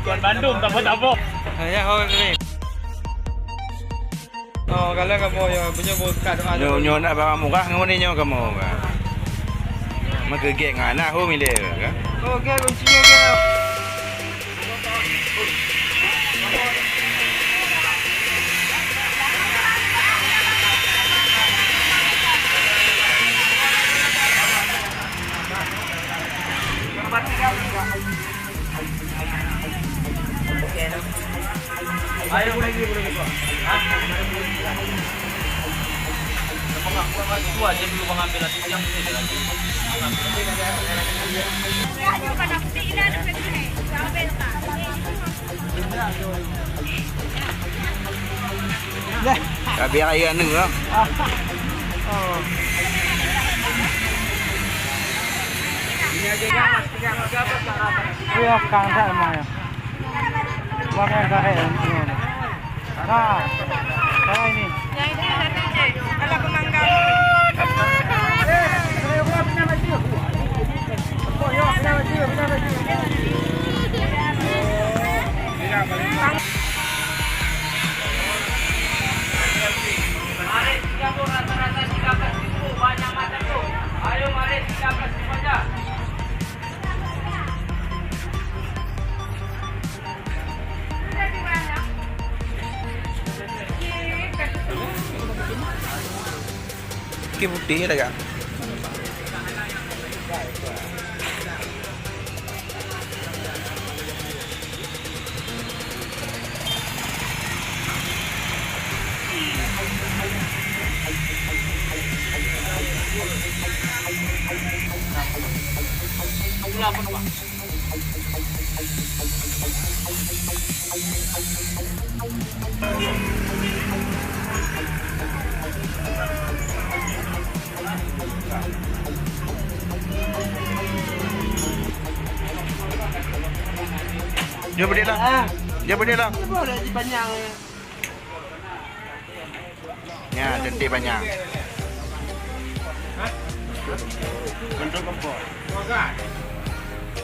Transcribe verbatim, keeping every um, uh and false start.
Kon Bandung, taboh-taboh. Ya, ho, keren. Oh, kalau kamu ya, punya buka doa. Nyoe, nyoe nak barang murah, ngon ni nyoe kamu, kan? Maka geng anak ho milih, kan? Oh, geng kunci, geng. Tapi air anu lah. Oh. Iya, kang tak mau ya. Wah, kan tak ada. Nah, saya ini. Yang itu satu je. Kalau pemanggang. Mari, tiga puluh rata-rata tiga belas ribu, banyak macam tu. Ayo, mari, tiga belas ribu aja. Kue putih ada, Kak? Jom berdiri lah. Jom berdiri lah. Boleh dipanjang. Nyan, teuntèe panyang. Untuk kompor.